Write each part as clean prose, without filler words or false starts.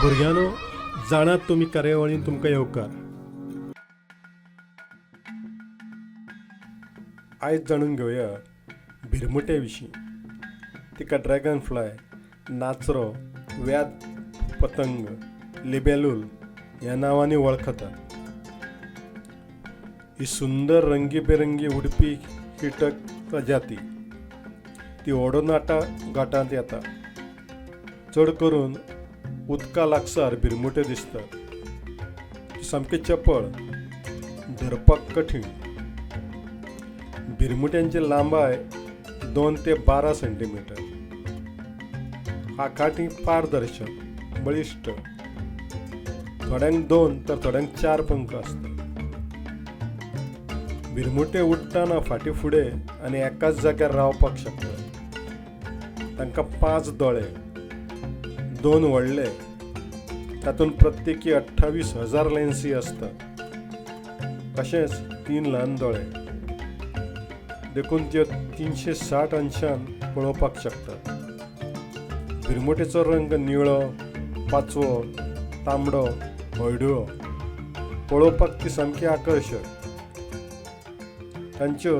भुरग्यांनो, जाणात तुमी कार्यावळीन तुमकां येवकार. आयज जाणून घेवया भिरमुटे विशीं. तिका ड्रॅगन फ्लाय, नाचरो, व्याद पतंग, लिबेलूल ह्या नांवांनी वळखतात. ही सुंदर रंगीबेरंगी उडपी कीटक प्रजाती. ती ओडोनाटा गटांत येता. चड करून उदका लागसार भिरमुटे दिसतात. ती सामकी चपळ, धरपाक कठीण. भिरमुट्यांची लांबाय 2 ते 12 सेंटीमिटर. आखाटी पारदर्शक, बळिश्ट. थोड्यांक 2 तर थोड्यांक 4 पंख आसतात. भिरमुटे उडटना फाटीं फुडें आनी एकाच जाग्यार रावपाक शकतात. तांकां 5 दोळे, 2 व्हडले, तातूंत प्रत्येकी 28,000 लेन्सी आसतात. तशेंच 3 ल्हान दोळे, देखून त्यो 360 अंशान पळोवपाक शकतात. भिरमुटेचो रंग निळो, पाचवो, तांबडो, हळडुळो. पळोवपाक ती सामकी आकर्शक. तांच्यो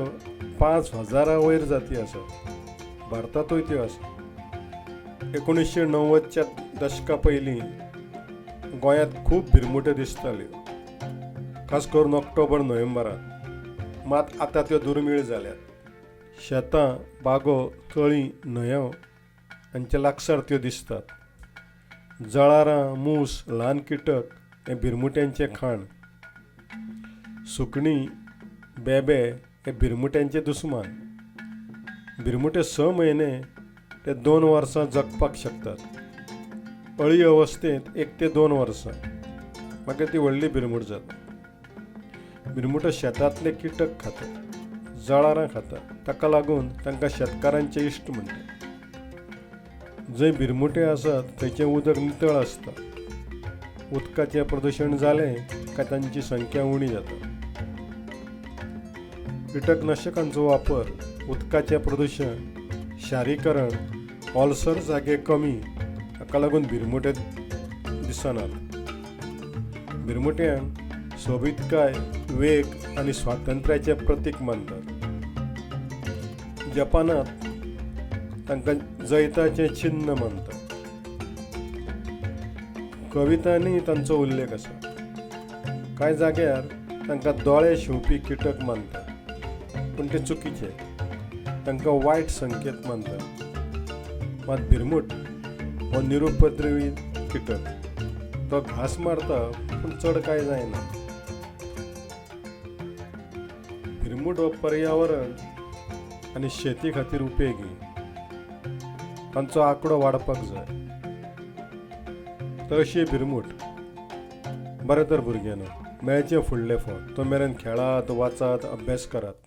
5,000 वयर जाती आसात. भारतांतूय त्यो आसात. 1990च्या दशका पयलीं गोंयांत खूब भिरमुट्यो दिसताल्यो, खास करून ऑक्टोबर नोव्हेंबरांत. मात आतां त्यो दुर्मीळ जाल्यात. शेतां, बागो, तळीं, न्हंयो हांच्या लागसार त्यो दिसतात. जळारां, मूस, ल्हान किटक हें भिरमुट्यांचें खाण. सुकणीं, बेबे हे भिरमुट्यांचे दुस्मान. भिरमुटे 6 म्हयने ते 2 वर्सां जगपाक शकतात. अळी अवस्थेंत 1 ते 2 वर्सां, मागीर ती व्हडली भिरमूट जाता. भिरमुटो शेतांतले किटक खाता, जळारां खाता. ताका लागून तांकां शेतकारांचे इश्ट म्हणटात. जंय भिरमुटे आसात थंयचें उदक नितळ आसता. उदकाचें प्रदुशण जालें काय तांची संख्या उणी जाता. कीटकनाशकांचो वापर, उदकाचें प्रदुशण, शारीकरण, ओलसर जागे कमी, हाका लागून भिरमुटे दिसनात. भिरमुट्यांक सोबीतकाय, वेग आनी स्वातंत्र्याचें प्रतीक मानतात. जपानांत तांकां जैताचें चिन्न मानतात. कवितांनी तांचो उल्लेख आसा. कांय जाग्यार तांकां दोळे शिंवपी कीटक मानतात, पूण तें चुकीचें. तांकां वायट संकेत मानतात. मात भिरमूट हो निरुपद्रवी कीटक. तो घांस मारता पूण चड कांय जायना. भिरमूट हो पर्यावरण आनी शेती खातीर उपेगी. तांचो आंकडो वाडपाक जाय. तर अशी भिरमूट. बरें तर भुरग्यांनो, मेळचें फुडले फावट. तो मेरेन खेळात, वाचात, अभ्यास करात.